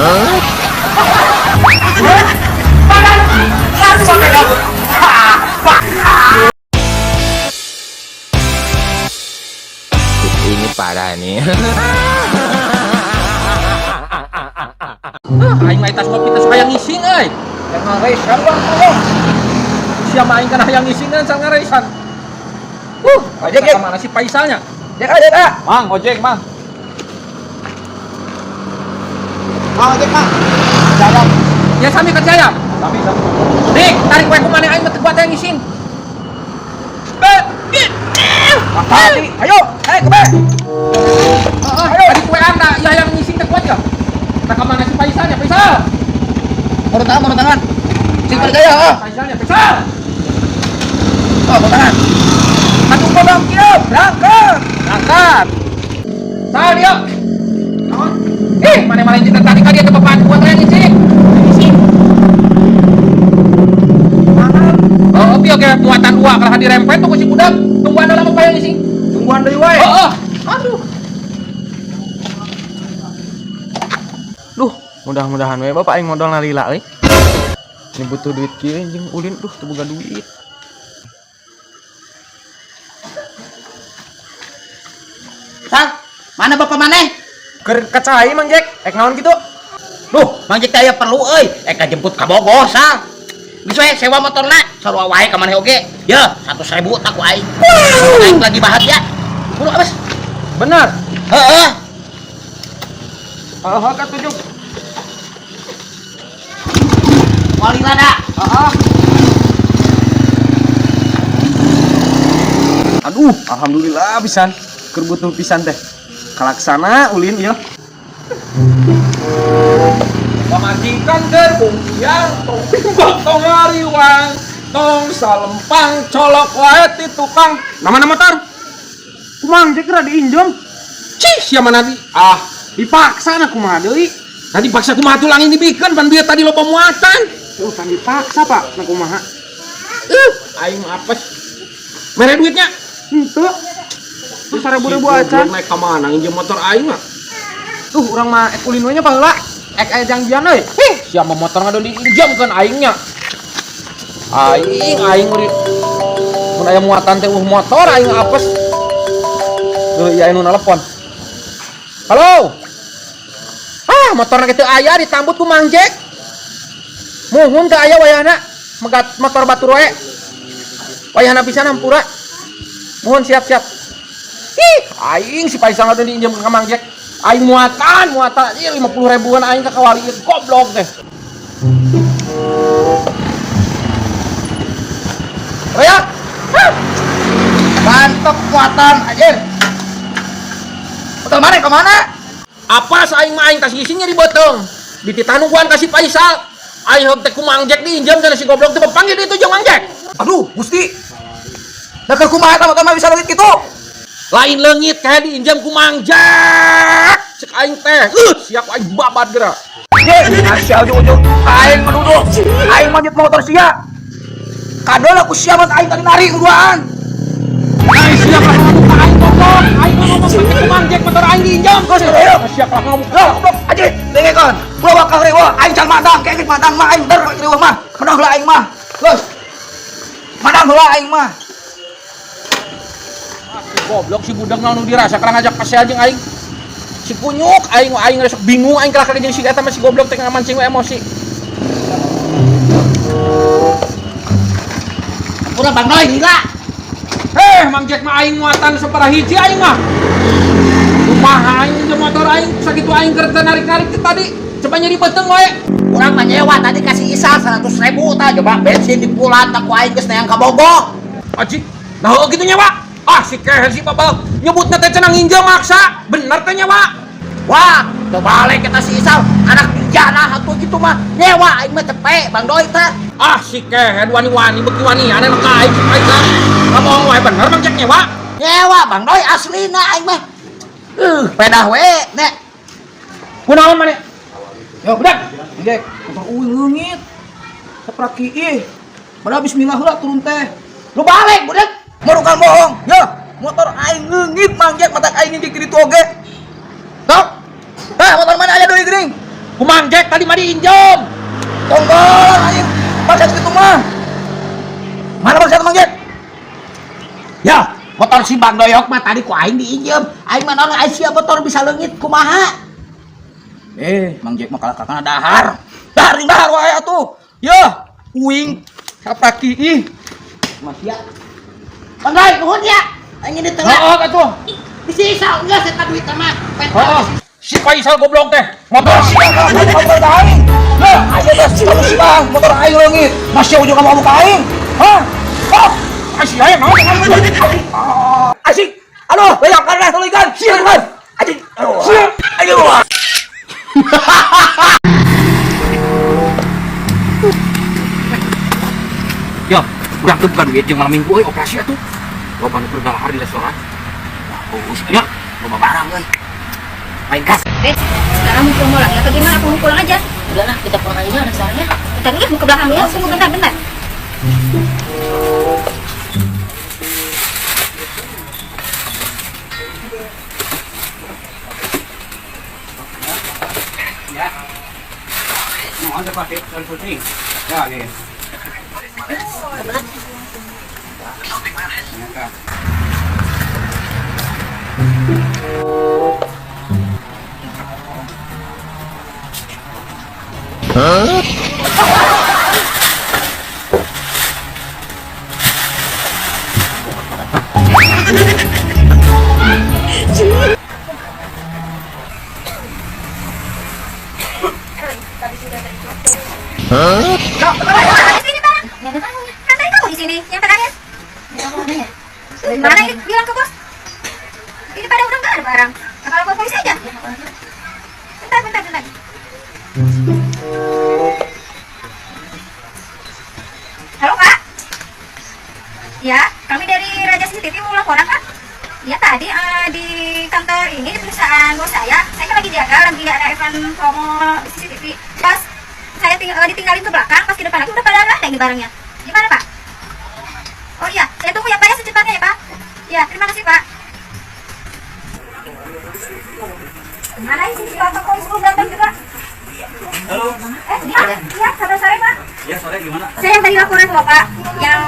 Ini parah nih. Aing mah tas kopi tas hayang ngising euy. Yang ngaresan bang tolong. Siapa aing kana hayang ngising kan sangaresan. Ojek, Jek. Mana si Paisalnya? Jek ah, jek ah. Mang, ojek, Mang. Mang ojek mang. Jalan. Ya sami ka Jaya. Sami, sami. Dik, tarik wae ku maneh aing mah teu kuat hayang ngising. Be, bi. Tadi, ayo, naik ke be. Heeh, tarik wae anda, ya hayang ngising teu kuat ya. Kita ke mana si Paisalnya? Paisal. Baru tangan, baru tangan. Sing percaya ah. Paisalnya, Paisal. Oh, baru tangan. Satu bang kieu, berangkat. Berangkat. Sal dia. Eh, mana malah kita tadi kali ada bapak kuat hayang ngising. Ngising. Oh, oke oke muatan dua kalau dirempet tuh si budak. Tungguan dalam apa yang ngising? Tungguan deui wae. Oh, oh. Aduh. Duh, mudah-mudahan we bapak aing modal nalila euy. Ini butuh duit kieu jeung ulin, duh teu boga duit. Sal, mana bapak maneh? Keur kacai Mang Jack, ek naon kitu? Duh, Mang Jack teh aya perlu euy. Ek jemput ka Bogor, Sal. Geus we sewa motorna, sarua wae ka maneh oge. Yeuh, 100.000 tak ku aing. Aing lagi bahagia. Buru abas. Bener. Heeh. Heeh, ka tujuh. Wali lada. Heeh. Aduh, alhamdulillah pisan. Keur butuh pisan teh. Kalaksana ulin ieu. Pamajikan keur bungkiang, tong pimbang tong ngariwang, tong salempang colok wae ti tukang. Nama motor? Kumang Jack rada diinjem. Cih, siapa nanti? Ah, Dipaksa na kumaha deui? nanti paksa kumaha tulang ini bikin pan bieu tadi loba muatan. Tuh kan dipaksa, Pak. Na kumaha? Aing mah apes. Mere duitnya. Henteu. Tuh 1000 ribu acan. Naik ka mana nginjem motor aing mah? Tuh urang mah ek ulin we nya baheula. Ek aya jangjian euy. Hih, siapa motor ngadon diinjamkeun aingnya. Aing aing uri. Mun aya muatan teh motor aing apes. Dulu ieu anu nelpon. Halo. Ah, motorna kitu aya ditambut ku Mang Jack. Muhun teu aya wayahna megat motor batur wae. Wayahna pisan hampura. Muhun siap-siap. Ih, aing si Paisal ngadon diinjam ka Mang Jack. Aing muatan, muatan ieu 50 ribuan aing ka kawali ieu goblok teh. Raya. Mantap muatan anjir. Motor mana ke mana? Apa aing mah aing tas ngisingnya di beuteung. Dititah nungguan ka si Paisal. Aing heug teh ku Mang Jack diinjam cenah si goblok teh panggil ditu jeung Mang Jack. Aduh, Gusti. Lah keur kumaha eta motor mah bisa leungit kitu? Lain leungit kayak diinjam ku Mang Jack. Cek aing teh. Siap aing babat geura. Ye, asal ujung-ujung aing menuduh. Aing manjat motor sia. Kadol aku sia mah aing tadi nari duaan. Aing siap lah ngomong ka aing goblok. Aing ngomong sampe ku Mang Jack motor aing diinjam. Geus, ayo. Siap lah ngomong. Loh, goblok aja, dengekeun. Ulah bakal riweuh, aing can madang, kayak madang mah aing der riweuh mah. Madang heula aing mah. Geus. Madang heula aing mah. Goblok si budak naon nu dirasa kalah ngajak pasea jeung aing. Si kunyuk aing aing resep bingung aing kalah jeung si eta mah si goblok teh ngamancing we emosi. Hampura Bang Noy gila. Heh, Mang Jack mah aing muatan sabaraha hiji aing mah. Kumaha aing jeung motor aing sakitu aing keur teu narik-narik teh tadi. Coba nyeri beuteung wae. Urang mah nyewa tadi kasih Isal 100.000 tah coba bensin di pulan tak ku aing geus neang ka Bogor. Aji, nah heuh kitu nyewa. Ah si keher si babal nyebutna teh cenah nginjem maksa. Bener teh nyewa. Wah, teu balik eta si Isal, anak bijana atuh kitu mah nyewa aing mah cepet Bang Doi teh. Ah si keher wani-wani beuki wani ane mah ka aing si Paisal. Ngomong wae bener Mang Jack nyewa. Nyewa Bang Doi aslina aing mah. Pedah we nek. Kunaon maneh? Yo, Budak. Jack, motor uing leungit. Sapraki ih. Padahal bismillah heula turun teh. Lu balik budak. Merukan bohong. Yo, motor aing leungit Mang Jack, mata aing ngigit di ditu oge. Tok. Eh, motor mana aya deui geuning? Ku Mang Jack tadi mah diinjem. Tonggol aing bangsat kitu mah. Mana bangsat Mang Jack? Ya, motor si Bang Doyok mah tadi ku aing diinjem. Aing mah naon aing sia motor bisa leungit kumaha? Mang Jack mah kalah kakana dahar. Dahar jeung dahar wae atuh. Yeuh, uing sapraki ih. Mas ya. Bang Doy, nuhun ya. Aing ini tengah. Heeh atuh. Disisa enggak saya duit sama. Heeh. Si Faisal goblok teh. Motor Si Bang motor ka aing. Lah, aya teh si kamu si Bang, motor aing leungit. Masih ujung kamu ka aing. Hah? Oh, si aya naon? Asik. Aduh, banyak karena tuluy-kan. Sieun kan. Anjing. Aduh. Aduh. Ya, urang teu bukan duit jeung malam minggu euy operasi atuh. Loba nu keur galahar di restoran. Oh, ya, loba barang euy. Main gas. Sekarang mau promo lagi atau gimana? Aku mau pulang aja. Udahlah, kita pulang aja ada soalnya. Bentar ya, mau ke belakang ya. Tunggu bentar, bentar. Di sini barang. Kan tadi kamu di sini yang terakhir. Mana ini bilang ke bos? Ini pada udah nggak ada barang. Apa lapor polisi aja? Bentar, bentar, bentar. Halo Kak. Ya, kami dari Raja CCTV mau laporan Kak. Ya tadi di kantor ini di perusahaan bos saya kan lagi jaga, lagi ada event promo CCTV. Pas saya ditinggalin ke belakang, pas ke depan lagi udah pada ada ini barangnya. Gimana Pak? Oh iya, saya tunggu ya Pak ya secepatnya ya Pak. Ya, terima kasih Pak. Mana ini si kantor polisi belum datang juga? Halo. Iya, kabar sore Pak. Ya, sore gimana? Saya yang tadi laporan ke Bapak, yang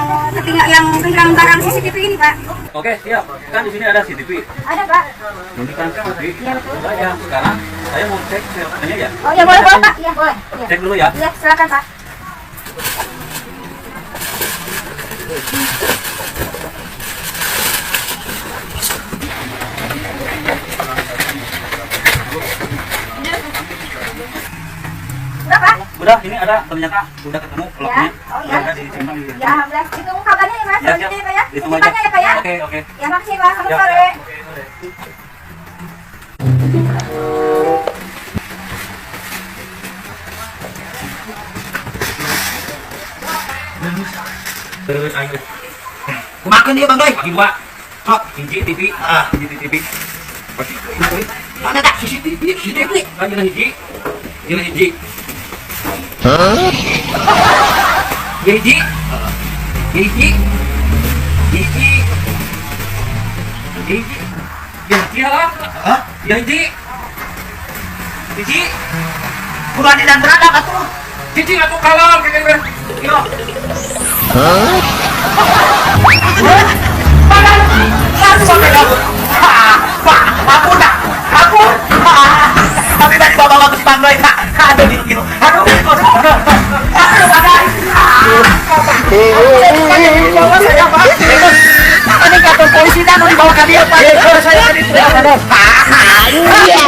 yang kehilangan barang CCTV ini Pak. Oke, siap. Kan di sini ada CCTV. Ada Pak. Nanti kan CCTV. Iya betul. Ya, sekarang saya mau cek siapanya ya. Oh iya boleh, boleh Pak. Iya boleh. Ya. Cek dulu ya. Iya, silakan Pak. Udah Pak? Udah, ini ada ternyata udah ketemu pelakunya. Ya. Oh iya. Udah disimpan di Ya, alhamdulillah. Ditunggu kabarnya ya Mas, Ya, siap. selanjutnya ya Pak ya. Ditunggu aja. Secepatnya ya Pak ya. Oke, oke. Ya, makasih Pak. Selamat Ya. sore. Oke, sore. Terus aing. Kumakeun ieu Bang Doy. Bagi dua. Sok, hiji TV, ah, hiji TV. Mana tak CCTV, CCTV. Kan jeung hiji. Jeung hiji. Hiji. Hiji. Hiji. Hiji. Ya, hiji lah. Hah? Ya hiji. Hiji. Kudu adil dan beradab atuh. Hiji atuh kalem kayak gitu. Yo. Pak, ampun Pak. Ampun. Tapi tadi bawa bagus Bang Doy, Pak. Aduh, gitu. Aduh, aduh, aduh. Aduh, badai. Bawa saya, Pak. Ini kantor polisi dan mau dibawa ke dia, Pak. Saya tadi. Iya.